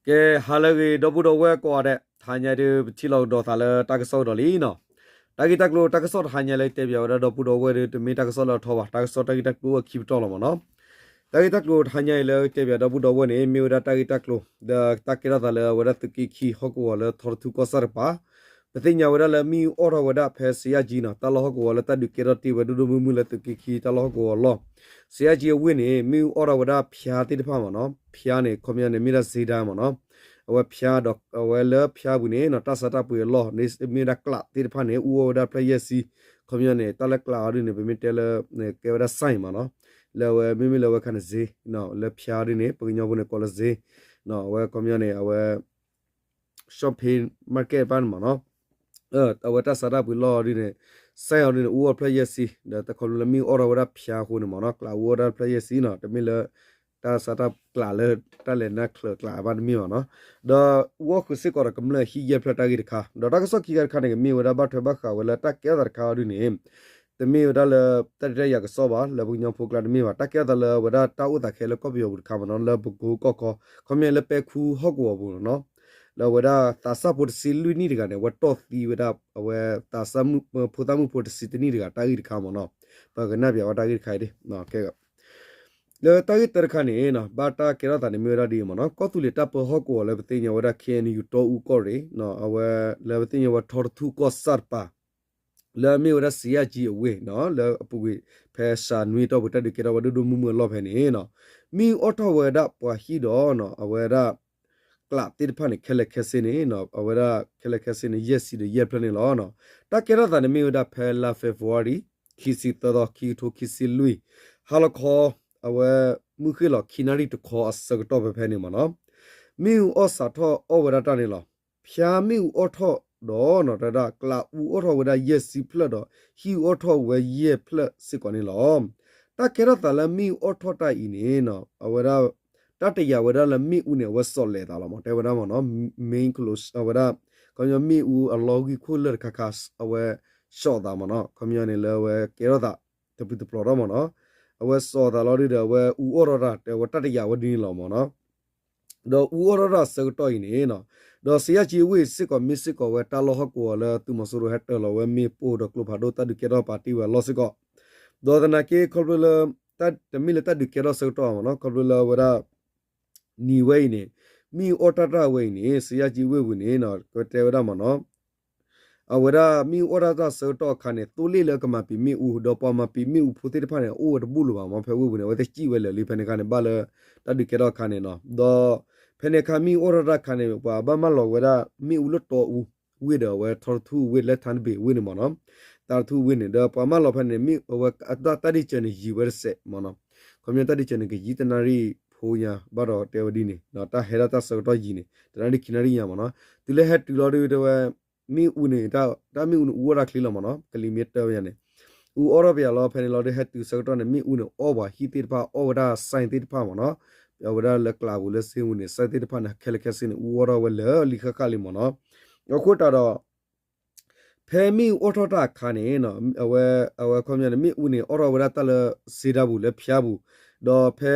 ကဲ ဟါလၢအဂ့ၤ ဒီပုၢ်ဒီဝဲၢ်ကိးဂၤဒဲး, တဟါညါဒုး ပထံၣ်လိာ်ကဒီးသးလၢတၢ်ကစီၣ်ကဒီးလံနီၤ. တၢ်ဂ့ၢ်တၢ်ကျိၤတၢ်ကစီၣ်တဟါညါလၢတဲပၠးဝဲဒၣ်ဒီပုၢ်ဒီဝဲၢ်ဒီး တမ့ၢ်တၢ်ကစီၣ်လၢအထီဘၣ်, တၢ်ကစီၣ်တၢ်ဂ့ၢ်တၢ်ကျိၤအခံပတီၢ်လီၤမ့ၢ်နီၤ. တၢ်ဂ့ၢ်တၢ်ကျိၤတဟါညါအံၤလၢတဲပၠးဒီပုၢ်ဒီဝဲၢ်န့ၣ် မ့ၢ်ဝဲဒၣ်တၢ်ဂ့ၢ်တၢ်ကျိၤ ဒီးတၢ်ကဲထီၣ်သးလၢအဝဲဒၣ်သုးက့ခံဟီၣ်ကဝီၤလၢထီတထူၣ်ကီၢ်ဆၣ်တကပၤ ပသ့ၣ်ညါဝဲဒၣ်လၢမ့ၣ်အူအီၣ်ထီၣ်ဝဲဒၣ်ဖဲစံယၣ်ကၠံနီၤ, တၢ်လီၢ်ဟီၣ်ကဝီၤလၢတၢ်ဒုးကဲထီၣ်တ့ၢ်ဝဲဒိၣ်ဒိၣ်မုၢ်မုၢ်လၢသုးက့ခံတၢ်လီၢ်ဟီၣ်ကဝီၤအလီၢ်, စံယၣ်ကၠံအဝ့ၢ်န့ၣ် မ့ၣ်အူအီၣ်ထီၣ်ဝဲဒၣ်ဖၠါသ့ၣ်တဖၣ်မ့ၢ်နီၤ. ဖၠါန့ၣ် ခီပညီန့ၣ် မ့ၢ်ဒၣ်စ့ဒါမ့ၢ်နီၤ. အဝဲဖၠါဒီး အဝဲလၢဖၠါပူၤန့ၣ်နီၤ တၢ်ဆါတၢ်ပှ့ၤအလီၢ်န့ၣ် မ့ၢ်ဝဲဒၣ်ကျးသ့ၣ်တဖၣ်န့ၣ် အူအီၣ်ဝဲဒၣ်ဖျၢၣ်ယဲၢ်ဆံ, ခီပညီန့ၣ် တၢ်လၢကျးအီၤဒ်န့ၣ် ပမ့ၢ်တဲလၢ ကဲဝဲဒၣ် sign မ့ၢ်နီၤ. လၢအဝဲမ့မ့ၢ်လၢအဝဲခါန့ၣ်စ့, လၢဖၠါဒ်န့ၣ် ပှၤကညီဖိန့ၣ်ကိးလၢစ့, အဝဲခီပညီန့ၣ် အဝဲ shopping market ဘၣ်န့ၣ်မ့ၢ်နီၤ. အဝဲတၢ်ဆါတၢ်ပှ့ၤလီၢ်အီၤဒ်န့ၣ် sign အီၤဒ်န့ၣ် အူအီၣ်ဖျၢၣ်ယဲၢ်ဆံ, ဒီးတခီဖျိလၢမ့ၣ်အူအီၣ်ထီၣ်ဝဲဒၣ်ဖၠါအဃိန့ၣ်မ့ၢ်နီၤ ကျးအူအီၣ်ဒၣ်ဖျၢၣ်ယဲၢ်ဆံနီၤ, တမ့ၢ်လၢ တၢ်ဆါတၢ်ကျးလၢတၢ်လဲၤနါချၢးကျးဘၣ်တမ့ၢ်ဘၣ်နီၤ. ဒီးအူအီၣ်ဃုာ်စ့ၢ်ကီးဒီးကမျၢၢ်ဟံၣ်ယဲၢ်ဖျၢၣ်တၢ်ဂ့ၢ်တခါ, ဒီးတၢ်ကစီၣ်ခံခါတခါန့ၣ် ကမ့ၢ်ဝဲဒၣ်ဘၣ်ထွဲဘၣ်ဃးဝဲလၢတၢ်ကဲထီၣ်သးတခါအီၤဒ်န့ၣ် တမ့ၢ်ဝဲဒၣ်လၢ တၢ်ဒုးတၢ်ယၤကစီၣ်ဘၣ် လၢပှၤကညီဖိကျါတမ့ၢ်ဘၣ်, တၢ်ကဲထီၣ်သးလၢအဝဲဒၣ်တၢ်အိၣ်သးခဲလၢာ်ကီၢ်ပယီၤပူၤတခါမ့ၢ်နီၤ လၢပကိကီၢ်ခီ, ခီပညီလၢပဲခူဟီၣ်ကဝီၤပူၤနီၤ. လၢအဝဲဒၣ်သးစၢ်ဖိတဆံလွံၢ်နံၣ်တဂၤန့ၣ် အဝဲတီၢ်သံဝဲဒၣ် အဝဲသးစၢ်ဖိသၣ်မုၣ်ဖိတဆံတနံၣ်တဂၤ တၢ်ဂ့ၢ်တခါမ့ၢ်နီၤ. ပကနၣ်ပၠးဝဲတၢ်ဂ့ၢ်တခါအံၤဒ် လၢတၢ်ဂ့ၢ်တၢတခါန့ၣ် ဘၣ်တၢ်ကဲထီၣ်သးန့ၣ်မ့ၢ်ဝဲဒၣ်ဒ်အံၤမ့ၢ်နီၤ, ကီၢ်သူလ့ၤတၢ်ပၢဟီၣ်ကဝီၤလၢပသ့ၣ်ညါဝဲဒၣ် ခ့ၣ်အဲၣ်ယူၣ် တီအူကီၢ်ရ့ၣ်, အဝဲလၢပသ့ၣ်ညါဝဲထီတထူၣ်ကီၢ်ဆၣ်တပၤ လၢအမ့ၢ်ဝဲဒၣ်စံယၣ်ကၠံအဝ့ၢ်နီၤ လၢအပူၤကွံာ် ဖဲစှၤနွံအတီၢ်ပူၤတၢ်ဒုးကဲထီၣ်ဝဲဒိၣ်ဒိၣ်မုၢ်မုၢ်အလီၢ်ဖဲန့ၣ် မ့ၣ်အူအီၣ်ထီၣ်ဝဲဒၣ်ပှၤဟံၣ်ဒီး အဝဲဒၣ် ကျးသ့ၣ်တဖၣ်န့ၣ် ခဲလၢာ်ခဲဆ့န့ၣ် အဝဲဒၣ်ခဲလၢာ်ခဲဆ့န့ၣ် ယဲၢ်ဆံဒီးယဲၢ်ဖျၢၣ်န့ၣ်လီၤ. တၢ်ကဲထီၣ်သးန့ၣ်မ့ၢ်ဝဲဒၣ်ဖဲလါ February ခံဆံသၢသီ ခံကထိခံဆံလွံၢ် ဟါလီၤခီ အဝဲမုၢ်ဃ့ၢ်လီၤခံနၣ်ရံၣ်တခီအဆၢကတီၢ်ဖဲဖဲန့ၣ်မ့ၢ်နီၤ, မ့ၣ်အူအီၣ်စးထီၣ်အီၣ်ဝဲဒၣ်တၢ်န့ၣ်လီၤ. ဖၠါမ့ၣ်အူအီၣ်ထီၣ်ဒီး တဝဲဒၣ်ကျးအူအီၣ်ထီၣ်ဝဲဒၣ်ယဲၢ်ဆံဖျၢၣ်ဒီး ဟံၣ်အူအီၣ်ထီၣ်ဝဲယဲၢ်ဖျၢၣ်စ့ၢ်ကီးန့ၣ်လီၤ. တၢ်ကဲထီၣ်သးလၢမ့ၣ်အူအီၣ်ထီၣ်တၢ်အံၤန့ၣ် အဝဲဒၣ် တၢ်တယာ်ဝဲဒၣ်လၢမ့ၣ်အူန့ၣ် အဝဲစိာ်လဲၤသးလီၤမ့ၢ် တဲဝဲဒၣ်မ့ၢ်နီၤ, main close အဝဲဒၣ် ခီပညီမ့ၣ်အူအလီၢ်ဂံၢ်ခိၣ်လၢၢ်တခါခါ အဝဲစိာ်သးမ့ၢ်နီၤ, ခီပညီန့ၣ်လၢအဝဲကဲထီၣ်သး တပျုာ်တပျီၤထီၣ်မ့ၢ်နီၤ, အဝဲစိာ်သးလီၤဒုဒီး အဝဲအူအီၣ်ထီၣ်တၢ် တဲဝဲတၢ်တယာ်ဝဲဒ်န့ၣ်လီၤမ့ၢ်နီၤ. ဒီးအူအီၣ်ထီၣ်တၢ်အဆၢကတီၢ်အံၤန့ၣ် ဒီးစံယၣ်ကၠံအဝ့ၢ်စ့ၢ်ကီး မ့ၢ်စ့ၢ်ကီးဝဲတၢ်လီၢ်ဟီၣ်ကဝီၤလၢသုးမီၤစိရိၤဟဲတၢလီၤဝဲမ့ၣ်ပိၢ်ဒီးကျိဖးဒိၣ်တၢ်ဒုးကဲထီၣ်ပာ်တ့ၢ်ဝဲအလီၢ်စ့ၢ်ကီး, ဒီးသနာ်က့ခီဖျိလၢ တမ့ၢ်လၢတၢ်ဒုးကဲထီၣ်ဆၢကတီၢ်မ့ၢ်နီၤ, ခီဖျိလၢအဝဲဒၣ် နံၤဝဲအံၤန့ၣ် မ့ၣ်အူအီၣ်တၢ်တၢ်ဝဲအံၤန့ၣ် စံယၣ်ကၠံဝ့ၢ်ပူၤန့ၣ် ကတဲဝဲဒၣ်မ့ၢ်နီၤ, အဝဲဒၣ်မ့ၣ်အူအီၣ်တၢ်တၢ်ဆၢကတီၢ်အခါန့ၣ် သိလ့ၣ်လၢကမၤပံာ်မ့ၣ်အူ ဒီးပှၤမၤပံာ်မ့ၣ်အူဖိသ့ၣ်တဖၣ်န့ၣ် အိၣ်ဝဲတဘူၣ်လၢၤဘၣ်မ့ၢ် ဖဲဝ့ၢ်ပူၤန့ၣ် အဝဲသ့ၣ်စံၣ်ဝဲလၢာ်လံ ဖဲန့ၣ်အခါန့ၣ် ဘၣ်လၢတၢ်ဒုးကဲထီၣ်အခါန့ၣ်နီၤ, ဒီးဖဲန့ၣ်အခါမ့ၣ်အူအီၣ်ထီၣ်တၢ်အခါန့ၣ် ပှၤဘၣ်မၢလီၤဝဲဒၣ်မ့ၣ်အူလၢတီအူ ဝ့ၢ်ဒီးအဝဲထီတထူၣ်ဝ့ၢ်လၢထါတဘ့ၣ်ဝ့ၢ်န့ၣ်မ့ၢ်နီၤ, ထါတထူၣ်ဝ့ၢ်န့ၣ် ဒီးပှၤမၢလီၤဖဲန့ၣ် မ့ၣ်အူဝဲတၢ်ဒ့ၣ်စၢၤန့ၣ် ယံၤဝဲတစဲးမ့ၢ်နီၤ, ခီပညီတၢ်ဒ့ၣ်စၢၤန့ၣ် ကယံၤတနၣ်ရံၣ်ဖိညါ ဘၣ်ဒီးတဲဝဲဒ်န့ၣ် တၢ်ဟဲဒၣ်တၢ်ဆၢကတီၢ်ယံၤန့ၣ် တနၣ်ရံၣ်ခံနၣ်ရံၣ်ညါမ့ၢ်နီၤ, တုၤလၢဟဲတုၤလီၤဒုတဲဝဲ မ့ၣ်အူန့ၣ် တၢ်မ့ၣ်အူန့ၣ် အူအီၣ်တၢ်ချ့လီၤမ့ၢ်နီၤ, ကလံၤမ့ၢ်တၢ်ဝဲညါန့ၣ် အူအီၣ်ထီၣ်ပယီၤလီၤ ဖဲန့ၣ်လီၤဒုးဟဲတုၤဆၢကတီၢ်န့ၣ် မ့ၣ်အူန့ၣ် အီၣ်ပှၤဟံၣ်သ့ၣ်တဖၣ် အီၣ်ဝဲဒၣ် စဲၣ်သ့ၣ်တဖၣ်မ့ၢ်နီၤ, အဝဲဒၣ်လၢကျးပူၤလၢစ့ပူၤန့ၣ် စဲၣ်သ့ၣ်တဖၣ်န့ၣ် ခဲလၢာ်ခဲဆ့န့ၣ် အူအီၣ်ထီၣ်ဝဲလၢာ်လံဃၣ်ဃၣ်လံမ့ၢ်နီၤ, အဃိသတးဒီး ဖဲမ့ၣ်အူအီၣ်ထီၣ်တၢ်အခါန့ၣ် အဝဲ အဝဲခီပညီန့ၣ် မ့ၣ်အူန့ၣ် အီၣ်ထီၣ်ဝဲဒၣ်တၢ်လၢစ့ဒၣ်ပူၤလၢဖၠါပူၤ, ဒီးဖဲ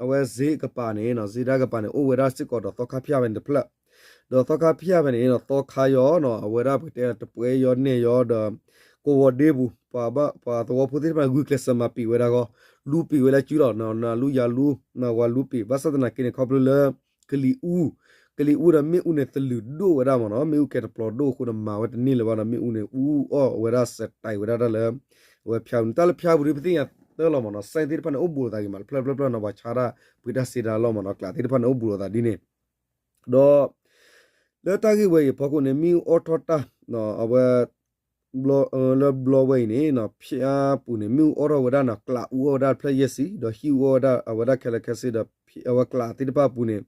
အဝဲစ့ကပၤန့ၣ် စ့ဒၣ်ကပၤန့ၣ် အိၣ်ဝဲဒၣ်စ့ၢ်ကီးဒီးသီခါဖၠါဖဲန့ၣ်တဖျၢၣ်, ဒီးသီခါဖၠါဖဲန့ၣ် သီခါယီၤ အဝဲဒၣ်ပကတဲတပှဲၤယီၤနဲၣ်ယီၤဒီး ကဝီၤဒ့ပူၤ ပှၤသဝီဖိသ့ၣ်တဖၣ်န့ၣ် ဂုာ်ကျဲးစၢးမၤပံာ်ဝဲဒၣ်ဂီၢ် လူပံာ်ဝဲလၢစုလီၤ, နလူယၤလူ နဝၤလူပံာ် ဘၣ်ဆၣ်သနာ်က့န့ၣ် ခီဖျိလၢ ကလံၤအူ ကလံၤအူဒီးမ့ၣ်အူန့ၣ် သလုးဒိၣ်ဝဲဒၣ်မ့ၢ်နီၤ, မ့ၣ်အူကဲတပျီၤဒိၣ်အဃိဒီး မၤဝဲတန့ၢ်လၢၤဘၣ်ဒီး မ့ၣ်အူန့ၣ် အူအီၣ်ဝဲဒၣ်စဲးတဲာ်ဝဲဒၣ်တၢ်လၢ အဝဲဖၠါပူၤန့ၣ်, တၢ်လၢဖၠါပူၤဒ်ပသ့ၣ်ညါတၢ်လီၤမ့ၢ်နီၤ, စဲၣ်သ့ၣ်တဖၣ်န့ၣ် အိၣ်ဘူးလိာ်သးဂ့ၤမး တဖျၢၣ်တဖျၢၣ်တဖျၢၣ်နီၤ, ပှၤဆါတၢ် ပှ့ၤတၢ်စ့တၢ်လီၤမ့ၢ်နီၤ, ကျးသ့ၣ်တဖၣ်န့ၣ် အိၣ်ဘူးလိာ်သးဒ်န့ၣ် ဒီး လၢတၢ်ဂ့ၢ်ဝဲအံၤအဖီခိၣ်န့ၣ် မ့ၣ်အူအီၣ်ထီၣ်တၢ် အဝဲ လၢဘျီဝဲအံၤန့ၣ် ဖၠါပူၤန့ၣ် မ့ၣ်အူအီၣ်ထီၣ်ဝဲဒၣ်နီၤ, ကျးအူအီၣ်ဝဲဒၣ်တဖျၢၣ်ယဲၢ်ဆံ ဒီးဟံၣ်အူအီၣ်ဝဲဒၣ်အဝဲဒၣ်ခဲလၢာ်ခဲဆ့ဒီး အဝဲကျးသ့ၣ်တဖၣ်အပူၤန့ၣ်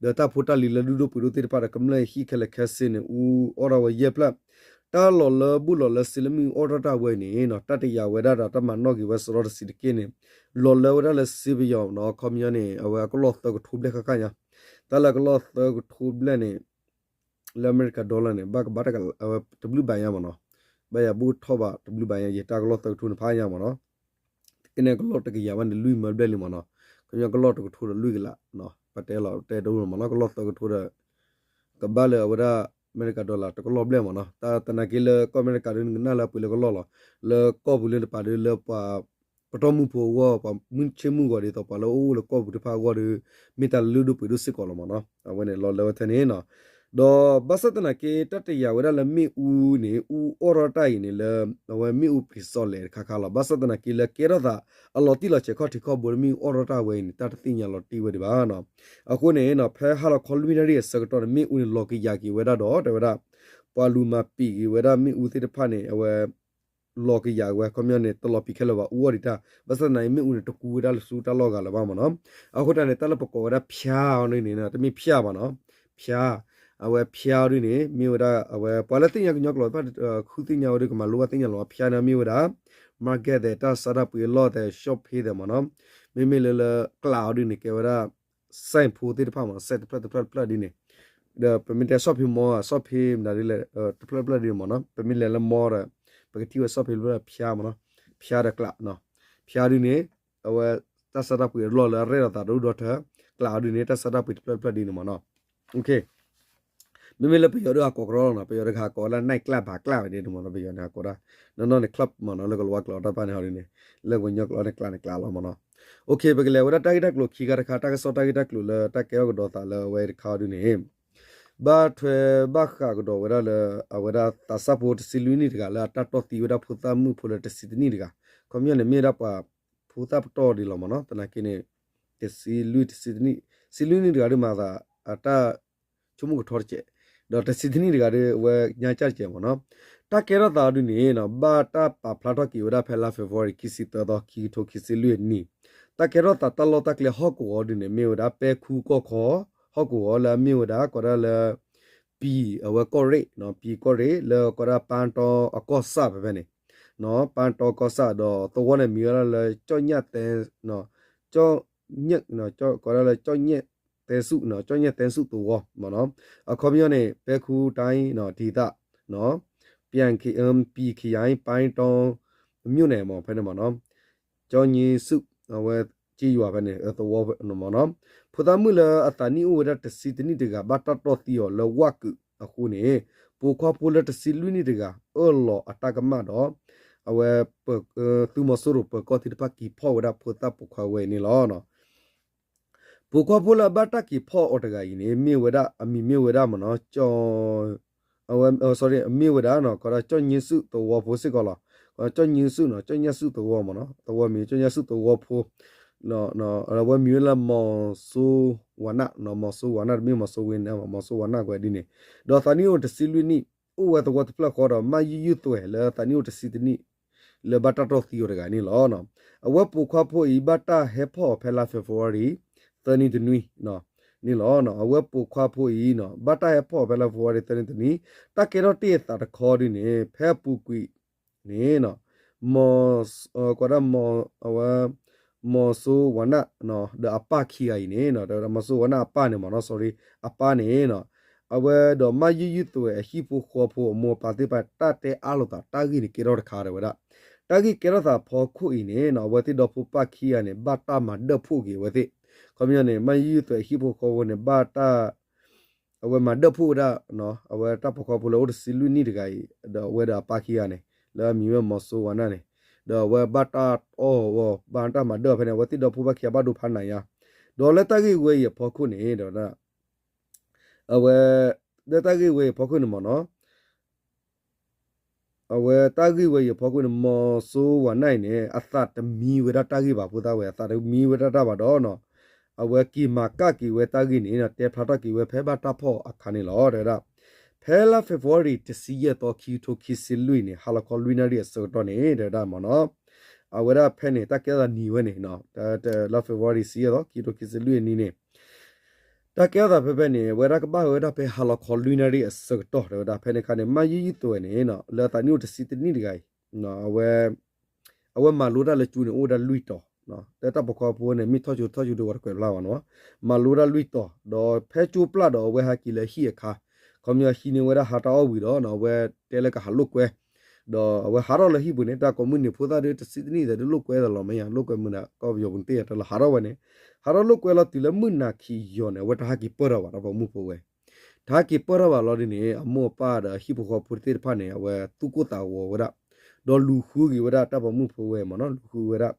ဒီးတၢ်ဖိတၢ်လံၤလၢဒူၣ်ဒိၣ်ပှ့ၤဒိၣ်သ့ၣ်တဖၣ်ဒီး ကမျၢၢ်ဟံၣ်ခဲလၢာ်ခဲဆ့န့ၣ် အူအီၣ်ထီၣ်ဝဲယဲၢ်ဖျၢၣ်, တၢ်လီၤလၢဘူးလီၤလၢစ့လၢမ့ၣ်အူအီၣ်ထီၣ်တၢ်ဝဲအံၤန့ၣ်နီၤ, တၢ်တယာ်ဝဲဒၣ်ဒီးတၢ်မၤနီၣ်က့ၤဝဲစရီတစံးတက့ၢ်န့ၣ် လီၤလၢဝဲဒၣ်လၢစ့ပယီၤနီၤ, ခီပညီန့ၣ် အဝဲအကလီၢ်သၢကထိဘျဲၣ်ဃၣ်ဃၣ်ညါ, တၢ်လၢအကလီၢ်သၢကထိဘျဲၣ်န့ၣ် လၢအမဲရကၤ dollar န့ၣ် ဘၣ်ကဘၣ်တကလး အဝဲတဘျုးဘၣ်ညါမ့ၢ်နီၤ, ဘၣ်ယၤဘူၣ်ထီၣ်ဘၣ်တဘျုးဘၣ်ညါ ယတၢ်ကလီၢ်သၢကထိန့ၣ်ဖးညါမ့ၢ်နီၤ, ကန့ၣ်ကလီၢ်တကယၤဘၣ်န့ၣ် လွံၢ်မၢဘျဲၣ်လံမ့ၢ်နီၤ, ခီပညီကလီၢ်တကထိဒီးလွံၢ်ကလးနီၤ, ပတဲလီၤတဲတအိၣ်မးနီၤ ကလီၢ်သၢကထိဒီး ကဘၣ်လၢအဝဲဒၣ် အမဲရကၤ dollar တကလီၢ်ဘျဲၣ်မးနီၤ တၢ်သနာ်က့လၢကီၢ်အမဲရကၤဒုး နကနၣ်လၢအပှ့ၤလၢကလီၢ်လီၤ လၢကီၢ်ပူၤလၢတပၤဒုးလၢပှၤ ပတီၢ်မုၢ်ဖိအဂီၢ် ပှၤမုၢ်ဆ့ၣ်မုၢ်ဂီၤဒ်သိး ပှၤလၢအအိၣ်လၢကီၢ်ပူၤတဖၣ်အဂီၢ်ဒီး မ့ၢ်တၢ်လုၢ်ဒိၣ်ပှ့ၤဒိၣ်စ့ၢ်ကီးလီၤမးနီၤ အဝဲန့ၣ်လီၤလၢဝဲထဲန့ၣ်နီၤ ဒီးဘၣ်ဆၣ်သနာ်က့ တၢ်တယာ်ဝဲဒၣ်လၢမ့ၣ်အူန့ၣ် အူအီၣ်ထီၣ်တၢ်အံၤန့ၣ်လၢ အဝဲမ့ၣ်အူပှ့ၤစီၤလဲၤတခါခါလီၤ ဘၣ်ဆၣ်သနာ်က့လၢကဲထီၣ်သး အလီၤတံၢ်လီၤဆဲးခီၣ်ထံးခီၣ်ဘိလၢမ့ၣ်အူအီၣ်ထီၣ်တၢ်ဝဲအံၤန့ၣ် တၢ်တသ့ၣ်ညါလီၤတံၢ်ဝဲဒံးဘၣ်နီၤ အဃိန့ၣ်နီၤ ဖဲဟါလီၤခီလွံၢ်နၣ်ရံၣ်အဆၢကတီၢ်န့ၣ် မ့ၣ်အူန့ၣ်လီၤကယၤက့ၤဝဲဒၣ်ဒီး တဲဝဲဒၣ် ပှၤလူၤမၤပံာ်က့ၤဝဲဒၣ်မ့ၣ်အူသ့ၣ်တဖၣ်န့ၣ် အဝဲ လီၤကယၤဝဲ ခီပညီန့ၣ် တလီၤပံာ်ခဲလၢာ်ဘၣ် အူအီၣ်ဒံးတၢ် ဘၣ်ဆၣ်သနာ်က့ မ့ၣ်အူန့ၣ် တကူဝဲဒၣ်လၢဆူတၢ်လီၢ်ဂၤလၢၤဘၣ်မးနီၤ အဃိတၢ်န့ၣ် တၢ်လၢပကိးဝဲဒၣ်ဖျါအီၤဒ်န့ၣ် တမ့ၢ်ဖျါဘၣ်နီၤ ဖျါ အဝဲဖျါအီၤဒ်န့ၣ် မ့ၢ်ဝဲဒၣ် အဝဲပှၤလၢသ့ၣ်ညါကညီကျိာ်တဖၣ် ဃုသ့ၣ်ညါဝဲဒၣ် ကမၤလိဘၣ်သ့ၣ်ညါလီၤ ဖျါန့ၣ်မ့ၢ်ဝဲဒၣ် market သဲး တၢ်ဆါတၢ်ပှ့ၤအလီၢ်သဲး shopping သဲးမးနီၤ မ့မ့ၢ်လၢလၢကျးအီၤဒ်န့ၣ် ကဲဝဲဒၣ် ဆိုင်ဖိသ့ၣ်တဖၣ်မးနီၤ ဆိုင်တဖျၢၣ်တဖျၢၣ်တဖျၢၣ်ဒ်န့ၣ် ဒီးပမ့ၢ်တဲ shopping mall အ shopping မတၤဒ်လဲၣ် တဖျၢၣ်တဖျၢၣ်ဒ်န့ၣ်မးနီၤ ပမ့ၢ်လဲၤလၢ mall ဒီး ပကထံၣ်ဝဲ shopping တဖျၢၣ်ဖျါမးနီၤ ဖျါဒီးကျး ဖျါဒ်န့ၣ် အဝဲ တၢ်ဆါတၢ်ပှ့ၤအလီၢ်လၢအရဲၣ်လီၤသးဒိၣ်ဒီထၢ ကျးအီၤဒ်န့ၣ် တၢ်ဆါတၢ်ပှ့ၤတဖျၢၣ်တဖျၢၣ်ဒ်န့ၣ်မးနီၤ မ့မ့ၢ်လၢပယီၤဒုးဟးကိးကရီလီၤနီၤ ပယီၤတဂၤဟးကိးဝဲဒၣ် night club bar club ဝဲဒ်န့ၣ်မးနီၤ ပယီၤန့ၣ်ဟးကိးဒၣ် နီၢ်နီၢ်န့ၣ် club မးနီၤ လၢကလၤဝါကျိာ်တၢ်တဖၣ်န့ၣ်ဟီဒ်န့ၣ် လၢပှၤကညီကျိာ်န့ၣ် ကျးန့ၣ်ကျးလီၤမးနီၤ ပကလဲၤဝဲဒၣ်တၢ်ဂ့ၢ်တၢ်ကျိၤခံခါတခါ တၢ်ကစီၣ်တၢ်ဂ့ၢ်တၢ်ကျိၤလၢတၢ်ကဲထီၣ်ကဒီးသးလၢအဝဲတခါအီၤဒ်န့ၣ် ဘၣ်ထွဲဘၣ်ဃးကဒီးဝဲဒၣ်လၢ အဝဲဒၣ်သးစၢ်ဖိတဆံလွံၢ်နံၣ်တဂၤလၢအတၢ်တီၢ်သံဝဲဒၣ်ဖိသၣ်မုၣ်ဖိလၢတဆံတနံၣ်တဂၤ ခီပညီန့ၣ်မ့ၢ်ဝဲဒၣ်ပှၤ ဖိသၣ်ပတီၢ်ဒ်လီၤမးနီၤ သနာ်က့န့ၣ် တဆံလွံၢ်တဆံတနံၣ် ဆံလွံၢ်နံၣ်တဂၤဒုးမၤသး အတၢ်ဆိကမိၣ်ကထီတစဲး ဒီးတဆံတနံၣ်တဂၤဒုး အဝဲညါကၢ်တစဲးမးနီၤ တၢ်ကဲထီၣ်သးအီၤဒုးန့ၣ်နီၤ ဘၣ်တၢ်ပာ်ဖျါထီၣ်က့ၤဝဲဒၣ်ဖဲလါ February ခံဆံသၢသီ ခံကထိခံဆံလွံၢ်နံၣ် တၢ်ကဲထီၣ်သးတၢ်လီၢ်တၢ်ကျဲဟီၣ်ကဝီၤဒုးန့ၣ် မ့ၢ်ဝဲဒၣ်ပဲခူကီၢ်ခီ ဟီၣ်ကဝီၤလၢအမ့ၢ်ဝဲဒၣ် ကိးဒၣ်လၢ ပံၤအဝဲကီၢ်ရ့ၣ်နီၤ ပံၤကီၢ်ရ့ၣ် လၢကိးဒၣ်ပၢ်တီအကီၢ်ဆၣ်ဖဲဖဲန့ၣ် ပၢ်တီကီၢ်ဆၣ်ဒီးသဝီန့ၣ်မံၤဝဲဒၣ်လၢ ကၠီၣ်ညၣ်သဲ ကၠီၣ်ညၣ် ကိးဒၣ်လၢ ကၠီၣ်ညၣ်သဲစူၣ်နီၤ ကၠီၣ်ညၣ်သဲစူၣ်သဝီမးနီၤ အခီပညီန့ၣ် ပဲခူတိုင်း ဒေသနီၤ ပံၤခယၢၣ် ပံၤခယၢၣ် ပၢ်တီ မြို့နယ်မး ဖဲန့ၣ်မးနီၤ ကၠီၣ်ညၣ်စူၣ် အဝဲ ကျေးရွာ ဖဲန့ၣ် သဝီမးနီၤ ဖိသၣ်မုၣ်လၢအသးနံၣ်အိၣ်ဝဲဒၣ်တဆံတနံၣ်တဂၤ ဘၣ်တၢ်တီၢ်သံအီၤလၢဝၣ်ကုာ်အဃိန့ၣ် ပိာ်ခွါဖိလၢတဆံလွံၢ်နံၣ်တဂၤ အၢၣ်လီၤအတၢ်ကမၣ်ဒီး အဝဲ သုးမီၤစိရိၤပၢၤကီၢ်သ့ၣ်တဖၣ်က့ၤဖီၣ်ဝဲဒၣ်ဖိသၣ်ပိာ်ခွါဝဲအံၤန့ၣ်လီၤ. ပိာ်ခွါဖိလၢအဘၣ်တၢ်က့ၤဖီၣ်အီၤတဂၤအံၤန့ၣ် မ့ၢ်ဝဲဒၣ် အမံၤမ့ၢ်ဝဲဒၣ်မးနီၤ ကၠီ အဝဲ sorry မ့ၢ်ဝဲဒၣ်နီၤ ကိးဒၣ်ကၠီၣ်ညၣ်စူၣ်သဝီဖိစ့ၢ်ကီးလီၤ. ကၠီၣ်ညၣ်စူၣ်နီၤ ကၠီၣ်ညၣ်စူၣ်သဝီမးနီၤ သဝီမံၤ ကၠီၣ်ညၣ်စူၣ်သဝီဖိ အဝဲမံၤဝဲလၢ မီၤစိဝၤနၣ်နီၤ မီၤစိဝၤနၣ် တမ့ၢ်မီၤစိဝ့နၣ် မီၤစိဝၤနၣ်ကွဲးဒ်န့ၣ် ဒီးသးနံၣ်အိၣ်တဆံလွံၢ်နံၣ် အိၣ်ဝဲသဝီတဖျၢၣ်ဃီဒီး မၢ်ယုၢ်ယုၢ်သွဲၣ်လၢသးနံၣ်အိၣ်တဆံတနံၣ် လၢဘၣ်တၢ်တီၢ်သံအီၤတဂၤန့ၣ်လီၤ. အဝဲပိာ်ခွါဖိအံၤ ဘၣ်တၢ်ဟဲဖီၣ်အီၤဖဲလါ February သၢနံၣ်တနွံ န့ၣ်လီၤ. အဝဲပိာ်ခွါဖိအံၤနီၤ ဘၣ်တၢ်ဟဲဖီၣ်အီၤဖဲလါ February သၢနံၣ်တနွံ တၢ်ကဲထီၣ်တ့ၢ်အသးတခီဒ်န့ၣ် ဖဲအပူၤကွံာ်န့ၣ် မီၤ ကိးဒၣ် အဝဲ မီၤစိဝၤနၣ် ဒီးအပၢ်ခံဂၤအံၤန့ၣ် မီၤစိဝၤနၣ်အပၢ်န့ၣ်မးနီၤ sorry အပၢ်န့ၣ် အဝဲဒီးမၢ်ယုၢ်ယုၢ်သွဲၣ်အဟံၣ်ဖိဃီဖိအမိၢ်အပၢ်သ့ၣ်တဖၣ် တၢ်တဲအါလိာ်သး တၢ်ဂ့ၢ်န့ၣ်ကဲထီၣ်တခါတဲဝဲဒၣ်. တၢ်ဂ့ၢ်ကဲထီၣ်သးအဖီခိၣ်အံၤန့ၣ် အဝဲသ့ၣ်ဒီဖိပၢ်ခံဂၤန့ၣ် ဘၣ်တၢ်မၤဒၢၣ်ဖှိၣ်က့ၤအဝဲသ့ၣ် ခီပညီန့ၣ် မၢ်ယုၢ်ယုၢ်သွဲၣ်အဟံၣ်ဖိဃီဖိန့ၣ် ဘၣ်တၢ် အဝဲမၤဒၢၣ်ဖှိၣ်ဝဲဒၣ် အဝဲတၢ်ပိာ်ခွါဖိလၢအိၣ်တဆံလွံၢ်နံၣ်တဂၤအံၤ ဒီးအဝဲဒီးအပၢ်ခံဂၤန့ၣ် လၢအမံၤဝဲမီၤစိဝၤနၣ်န့ၣ် ဒီးအဝဲဘၣ်တၢ်အီၣ်အီၤ ဘၣ်တၢ်မၤဒၢၣ်ဖဲန့ၣ် အဝဲသ့ၣ်ဒီဖိပၢ်ခံဂၤဘၣ်ဒိဖးနးညါ ဒီးလၢတၢ်ဂ့ၢ်ဝဲအံၤအဖီခိၣ်န့ၣ် ဒီး အဝဲ လၢတၢ်ဂ့ၢ်ဝဲအံၤအဖီခိၣ်န့ၣ်မးနီၤ အဝဲတၢ်ဂ့ၢ်ဝဲအံၤအဖီခိၣ်န့ၣ် မီၤစိဝၤနၣ်အံၤန့ၣ် အသးတမံဝဲဒၣ်တၢ်ဂ့ၢ်ဘၣ်ဖိသၣ်ဝဲ အသးတမံဝဲဒၣ်တၢ်ဘၣ်ဒီးနီၤ အဝဲက့ၤမၤကၣ်က့ၤဝဲတၢ်ဂ့ၢ်န့ၣ် တဲဖျါထီၣ်က့ၤဝဲဖဲဘၣ်တၢ်ဖီၣ်အခါန့ၣ်လီၤ တဲဝဲဒၣ်. ဖဲလါ February တဆံယဲၢ်သီ ခံကထိခံဆံလွံၢ်န့ၣ် ဟါလီၤခီလွံၢ်နၣ်ရံၣ်အဆၢကတီၢ်န့ၣ် တဲဝဲဒၣ်မးနီၤ အဝဲဒၣ်ဖဲန့ၣ် တၢ်ကဲထီၣ်သးနံၤဝဲန့ၣ် လါ February တဆံယဲၢ်သီ ခံကထိခံဆံလွံၢ်အနံၤန့ၣ် တၢ်ကဲထီၣ်သးဖဲဖဲန့ၣ် အဝဲဒၣ်ကဘၣ်ဝဲဒၣ်ဖဲဟါလီၤခီလွံၢ်နၣ်ရံၣ်အဆၢကတီၢ် တဲဝဲဒၣ် ဖဲန့ၣ်အခါန့ၣ် မၢ်ယုၢ်ယုၢ်သွဲၣ်န့ၣ် လၢအသးနံၣ်အိၣ်တဆံတနံၣ်တဂၤအံၤ အဝဲ အဝဲမၤလိတၢ်လၢကၠိန့ၣ် အိၣ်ဝဲဒၣ်လွံၢ်တီၤ လၢတၢ်ပိာ်ခွါဖိန့ၣ် မ့ၢ်ထီၣ်ကၠိထီၣ်ကၠိဒီးဝဲတကွဲးဖျါဘၣ်နီၤ မၤလိတၢ်လွံၢ်တီၤ ဒီးဖဲကၠိပျၢ်ဒီးအဝဲဟဲက့ၤလၢဟံၣ်အခါ ခီပညီဟံးန့ၢ်ဝဲဒၣ်ဟါတၢ်အီၣ်ဝံၤဒီး အဝဲတဲလၢကဟးလိာ်ကွဲ ဒီးအဝဲဟးထီၣ်လၢဟံၣ်ပူၤန့ၣ် တၢ်ကိးမုၢ်နံၤဖိသၣ်ဒီးတဆံတနံၣ်ဒီး ဒုးလိာ်ကွဲသးလီၤမ့ၢ်ယါ လိာ်ကွဲမုာ်ဒီး ကီၢ်ပယီၤပူၤန့ၣ်တ့ၢ်ယၤတၢ်လီၤ ဟးထီၣ်ဝဲန့ၣ်, ဟးထီၣ်လိာ်ကွဲလီၤတုၤလၢမုၢ်နၤခံယီၤန့ၣ် အဝဲတဟးက့ၤပၢၢ်ထီၣ်ဘၣ် တၢ်ပိာ်မုၣ်ဖိဝဲ တဟးက့ၤပၢၢ်ထီၣ်ဘၣ်လီၤဒ်န့ၣ် အမိၢ်အပၢ်ဒီးဟံၣ်ဖိဃီဖိသ့ၣ်တဖၣ်န့ၣ် အဝဲသူၣ်ကိၢ်သးဂီၤဝဲဒၣ်, ဒီးလူၤဃုက့ၤဝဲဒၣ်တၢ်ပိာ်မုၣ်ဖိဝဲမ့ၢ်နီၤ လူၤဃုဝဲဒၣ်,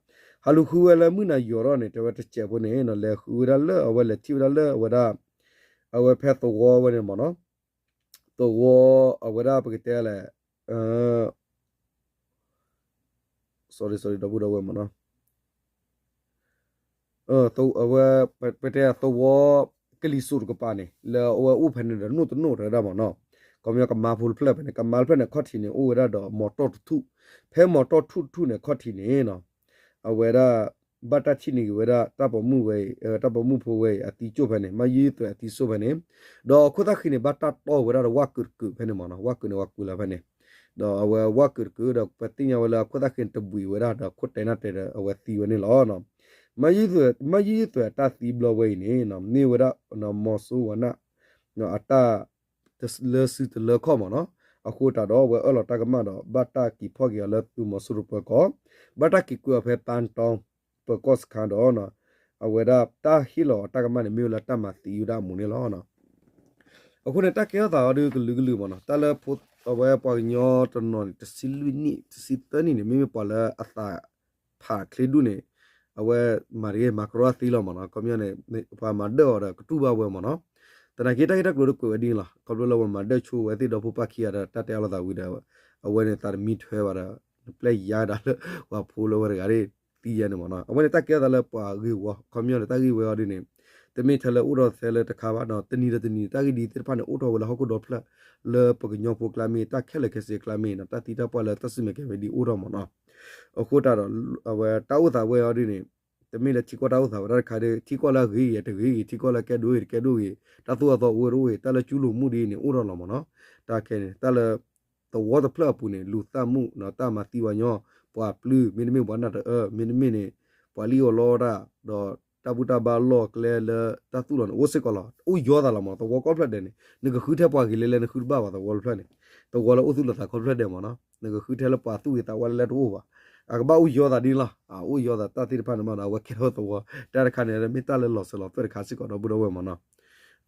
ဟးလူၤဃုဝဲလၢမုၢ်နၤယီၤထီၣ်န့ၣ် တဲဝဲတစဲးဖိန့ၣ် လဲၤဃုဝဲဒၣ်လၢအဝဲလဲၤထံၣ်ဝဲဒၣ်လၢအဝဲဒၣ် အဝဲဖဲသဝီဝဲန့ၣ်မ့ၢ်နီၤ, သဝီ အဝဲဒၣ်ပကတဲလဲၣ် sorry sorry ဒီပုၢ်ဒီဝဲၢ်မ့ၢ်နီၤ, အဝဲ ပတဲသဝီ ကလံၤစိးတကပၤန့ၣ် လၢအဝဲအိၣ်ဖဲန့ၣ်ဒီး နိၣ်တနိၣ်တဒၣ်မ့ၢ်နီၤ, ခီပညီကမါဖိတဖျၢၣ်ဖဲန့ၣ် ကမါတဖျၢၣ်န့ၣ် ခီၣ်ထံးန့ၣ် အိၣ်ဝဲဒၣ်ဒီးမီၤတီၢ်တထူၣ်, ဖဲမီၤတီၢ်ထူၣ်တထူၣ်န့ၣ် ခီၣ်ထံးန့ၣ်နီၤ, အဝဲဒၣ် ဘၣ်တၢ်ထံၣ်န့ၢ်က့ၤဝဲဒၣ် တၢ်ပိာ်မုၣ်ဝဲအံၤ တၢ်ပိာ်မုၣ်ဖိဝဲအံၤ အသံကၠိၣ်ဖဲန့ၣ် မါယုသွဲးအသံစိၣ်ဖဲန့ၣ်, ဒီးခိၣ်သၣ်ဃံန့ၣ် ဘၣ်တၢ်တီၢ်ဝဲဒၣ်ဒီးဝၣ်ကုာ်တကုာ်ဖဲန့ၣ်မ့ၢ်နီၤ, ဝၣ်ကုာ်န့ၣ်ဝဲကွံာ်လီၤဖဲန့ၣ်, ဒီးအဝဲဝၣ်ကုာ်တကုာ်ဒီး ပသ့ၣ်ညါဝဲလၢအခိၣ်သၣ်ဃံန့ၣ်တဘှံးဝဲဒၣ်ဒီးခိၣ်တဲနၢ်တဲဒီးအဝဲသံဝဲန့ၣ်လီၤ. မါယုသွဲးအတၢ်သံဘျီဝဲအံၤန့ၣ် မ့ၢ်ဝဲဒၣ် မီၤစိရိၤနၢ် အတၢ် လၢစုတလၢခီၣ်မ့ၢ်နီၤ, အဃိသတးဒီးအဝဲအၢၣ်လီၤတၢ်ကမၣ်ဒီး ဘၣ်တၢ်က့ၤဖီၣ်က့ၤအီၤလၢသုးမီၤစိရိၤပၢၤကီၢ်, ဘၣ်တၢ်က့ၤကွံာ်အီၤဖဲပၢ်တီ ပၢၤကီၢ်စခါဒီး အဝဲဒၣ်တၢ်ဟ့ၣ်လီၤအီၤတၢ်ကမၣ်န့ၣ် မ့ၢ်ဝဲလၢတၢ်မၤသံဝဲဒၣ်အမူးန့ၣ်လီၤ. အဃိန့ၣ် တၢ်ကဲထီၣ်သးအီၤဒုးကလုာ်ကလုာ်မ့ၢ်နီၤ, တၢ်လၢ အဝဲပှၤကညီတနီၤန့ၣ် တဆံလွံၢ်နံၣ် တဆံသၢနံၣ်န့ၣ် မ့မ့ၢ်ပှၤလၢအသးဖးချ့ဒူၣ်န့ၣ် အဝဲမၤတဂ့ၤ မၤကရီသံလီၤမ့ၢ်နီၤ, ခီပညီန့ၣ် ပှၤမၤဒၢၣ်အီၤဒီးကတူၢ်ဘၣ်ဝဲမ့ၢ်နီၤ, သနာ်က့တၢ်ဂ့ၢ်တၢ်ကျိၤတကွဲးဝဲဒ်န့ၣ်လီၤ, ခီဖျိလၢပှၤမၤဒၢၣ်ဆိဝဲသ့ၣ်ဒီဖိပၢ်ခံဂၤဒီး တၢ်တဲအါလိာ်သးဝံၤဒီး အဝဲန့ၣ်သးတမံထွဲဘၣ်ဒီး နပျဲၢ်ယါဒၣ်လၢ ပှၤဖိလၢဝဲတဂၤဒၣ် သံယါန့ၣ်မ့ၢ်နီၤ, အဝဲန့ၣ်တၢ်ကဲထီၣ်သးလၢပှၤဂ့ၢ်ဝီ ခီပညီန့ၣ် တၢ်ဂ့ၢ်ဝဲအီၤဒ်န့ၣ် တမ့ၢ်ထဲလၢအိၣ်ဒီးထဲလၢတခါဘၣ်နီၤ, တနံၤဒီးတနံၤ တၢ်ဂ့ၢ်ဒ်သ့ၣ်တဖၣ်န့ၣ် အိၣ်ထီၣ်ဝဲလၢဟီၣ်ခိၣ်ဒီဖျၢၣ် လၢပကညီဖိကျါမ့ၢ် တၢ်ခဲလၢာ်ခဲဆ့ကျါမ့ၢ်နီၤ, တၢ်သံတၢ်ပှၢ်လၢတၢ်စူၢ်မဲာ်ကဲမဲာ်ဒ်အိၣ်ထီၣ်မ့ၢ်နီၤ, အဃိသတးဒီး အဝဲတၢ်အိၣ်သးဝဲအီၤဒ်န့ၣ် တမ့ၢ်လၢထံကီၢ်တၢ်အိၣ်သးဝဲဒၣ်တခါဒီး ထံကီၢ်လၢအဂ့ၤဂ့ၤတဂ့ၤဂ့ၤ ထံကီၢ်လၢကဲဒိၣ်ဂ့ၤတကဲဒိၣ်ဂ့ၤ တၢ်သိၣ်တၢ်သီအိၣ်ဝဲတအိၣ်ဂ့ၤ တၢ်လၢကၠူလိာ်မူဒ်အံၤန့ၣ် အိၣ်ထီၣ်လီၤမ့ၢ်နီၤ, တၢ်ခဲန့ၣ် တၢ်လၢ သဝီတဖျၢၣ်အပူၤန့ၣ် လူၤသၣ်မူၣ်နီၤ တၢ်မၤသံဝဲညီ ပှၤပျုၢ် မ့တမ့ၢ်ပှၤနၢ်တအၢ မ့တမ့ၢ်န့ၣ် ပှၤလံၣ်အီၣ်လီတၢ် ဒီးတၢ်ဘူၣ်တၢ်ဘါလီၢ်ကျဲလၢတၢ်သူၣ်လီၤန့ၣ် အိၣ်စ့ၢ်ကီးလီၤ. အိၣ်ယီၤသးလီၤမ့ၢ် သဝီကိးဖျၢၣ်ဒဲးန့ၣ် နကဃုထဲပှၤဂ့ၤလဲၣ်လဲၣ် နဃုတဘၣ်ဘၣ်သဝီတဖျၢၣ်န့ၣ် သဝီလၢအိၣ်သူၣ်လီၤသးကိးဖျၢၣ်ဒဲးမ့ၢ်နီၤ နကဃုထဲလၢပှၤသူၣ်ဂ့ၤသးဝါလဲၣ်လဲၣ်တအိၣ်ဘၣ်. အကဘၣ်အိၣ်ယီၤသးဒ်န့ၣ်လီၤ. အအိၣ်ယီၤသးတၢ်သ့ၣ်တဖၣ်န့ၣ်မ့ၢ်ဒီး အဝဲကဲထီၣ်သဝီ တၢ်တခါန့ၣ် မ့ၢ်တၢ်လၢလီၤစၢၤလီၤသွဲၣ်တခါစ့ၢ်ကီးဒီပုၢ်ဒီဝဲၢ်မ့ၢ်နီၤ.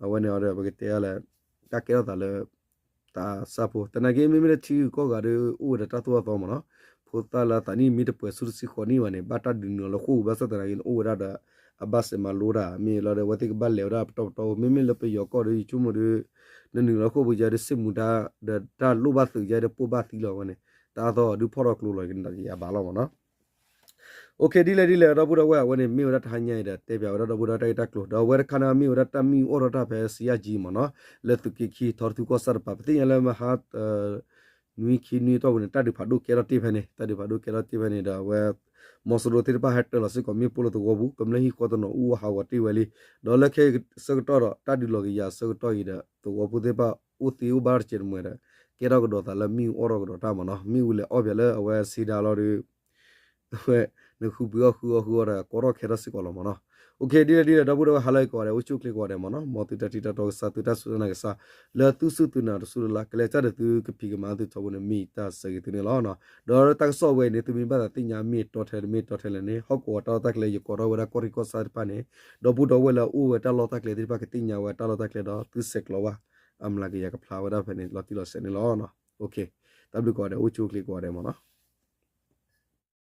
အဝဲန့ၣ်အီၤဒီး ပကတဲလဲၣ် တၢ်ကဲထီၣ်သးလၢ တၢ်ဆၣ်ဖိ သနာ်က့ မ့မ့ၢ်လၢထံဂုၤကီၢ်ဂၤဒီး အိၣ်ဝဲဒီးတၢ်သိၣ်တၢ်သီမ့ၢ်နီၤ. ဖိသၣ်လၢအသးနံၣ်မ့ၢ်တပှဲၤဆူတဆံဃိးနံၣ်ဘၣ်န့ၣ် ဘၣ်တၢ်ဒုးနုာ်လီၤလၢဃိာ်ပူၤ ဘၣ်ဆၣ်သနာ်က့န့ၣ် အိၣ်ဝဲဒၣ်ဒီး အဘၣ်စဲးမၤလိတၢ် မ့ၢ်လီၤဒီး အဝဲသ့ၣ်ကဘၣ်လဲၤဝဲဒၣ်ပတီၢ်ပတီၢ် မ့မ့ၢ်လၢပယီၤကီၢ်ဒီး ယဆိကမိၣ်ဒီး နနုာ်လီၤဃိာ်ပူၤယါဒီး စ့ၣ်မူၤတၢ်ဒီး တၢ်လိၣ်ဘၣ်သုးယါဒီး ပိၢ်ဘၣ်သံလီၤဝဲန့ၣ် တၢ်အသီဒုးဖီၣ်ထီၣ်ကျိလီၤက့ၤယါဘၣ်လီၤမ့ၢ်နီၤ. အိၣ်ခ့ ဒ်လဲၣ်ဒ်လဲၣ် ဒီပုၢ်ဒီဝဲၢ် အဝဲန့ၣ် မ့ၢ်ဝဲဒၣ်တဟါညါအံၤဒီး တဲပၠးဝဲဒၣ်ဒီပုၢ်ဒီဝဲၢ်တၢ်ဂ့ၢ်တၢ်ကျိၤ ဒီးအဝဲတခါန့ၣ် မ့ၢ်ဝဲဒၣ်တၢ်မံအီၣ်ထီၣ်တၢ်ဖဲစံယၣ်ကၠံမ့ၢ်နီၤ လၢသုးက့ခံ ထီတထူကီၢ်ဆၣ်တပၤ ပသ့ၣ်ညါလၢမဟါ နွံခံနွံတီၢ်ပူၤန့ၣ် တၢ်ဒုးဖးဒိၣ်ကဲထီၣ်တ့ၢ်ဖဲန့ၣ် တၢ်ဒုးဖးဒိၣ်ကဲထီၣ်တ့ၢ်ဖဲန့ၣ်ဒီး အဝဲ မီၤစိရိၤသ့ၣ်တဖၣ်ဟဲတၢၤလီၤစ့ၢ်ကီးမ့ၣ်ပိၢ်လၢသဝီပူၤ ကမျၢၢ်ဟံၣ်ဃီတနီၤအူဟးဂီၤတ့ၢ်ဝဲလံ ဒီးလၢခဲအံၤဆၢကတီၢ်ဒီး တၢ်ဒုးလီၤက့ၤယၤအဆၢကတီၢ်အံၤဒီး သဝီဖိသ့ၣ်တဖၣ်အိၣ်သ့အိၣ်ဘၣ်တစဲးတမှဲၤဒီး ကဲထီၣ်ကဒီးသးလၢမ့ၣ်အူအီၣ်ထီၣ်ကဒီးတၢ်မ့ၢ်နီၤ မ့ၣ်အူလဲၤအီၣ်ပၠးလၢအဝဲစံဒၤလီၤဒီး ဝဲ နဃုပှ့ၤအီၣ်ဃုအီၣ်ဃုအီၣ်ဒီး ကီထီၣ်ခဲထီၣ်စ့ၢ်ကီးလီၤမ့ၢ်နီၤ. အိၣ်ခ့ ဒ်လဲၣ်ဒ်လဲၣ် ဒီပုၢ်ဒီဝဲၢ် ဟါလၢအဂ့ၤကိးဂၤဒဲး အိၣ်ဆူၣ်အိၣ်ချ့ကိးဂၤဒဲးမ့ၢ်နီၤ မ်သုတၢ်ထံၣ်တၢ်တီကစၢ် သုတၢ်စူၢ်တၢ်နာ်ကစၢ် လၢသုစူၢ်သုနာ်တစူၢ်လၢ်လၢ် ကလဲၤကစၢ်ဒီးသုကဖံးကမၤသုထီဘိန့ၣ် မ့ၢ်ယတၢ်ဆၢဂ့ၤသုန့ၣ်လီၤ. ဒီးတၢ်ကစီၣ်ဝဲအံၤန့ၣ် သုမ့ၢ်ဘၣ်သးသ့ၣ်ညါမ့ၢ်တီထဲတမ့ၢ်တီထဲလဲၣ်န့ၣ် ဟီၣ်ကဝီၤတၢ်လီၢ်တၢ်ကျဲယကိးထီၣ်ဝဲဒၣ်ကီၢ်ရ့ၣ်ကီၢ်ဆၣ်သ့ၣ်တဖၣ်န့ၣ် ဒီပုၢ်ဒီဝဲၢ်လၢအအိၣ်ဝဲတၢ်လီၢ်တၢ်ကျဲသ့ၣ်တဖၣ်ကသ့ၣ်ညါဝဲတၢ်လီၢ်တၢ်ကျဲဒီး သုဆဲးကျိးဝဲ အမျးကယၤကဖျါဝဲဒၣ်ဖဲန့ၣ် လီၤတံၢ်လီၤဆဲးန့ၣ်လီၤ. အိၣ်ခ့ တၢ်ဘျုးကိးဂၤဒဲး အိၣ်ဆူၣ်အိၣ်ချ့ကိးဂၤဒဲးမ့ၢ်နီၤ.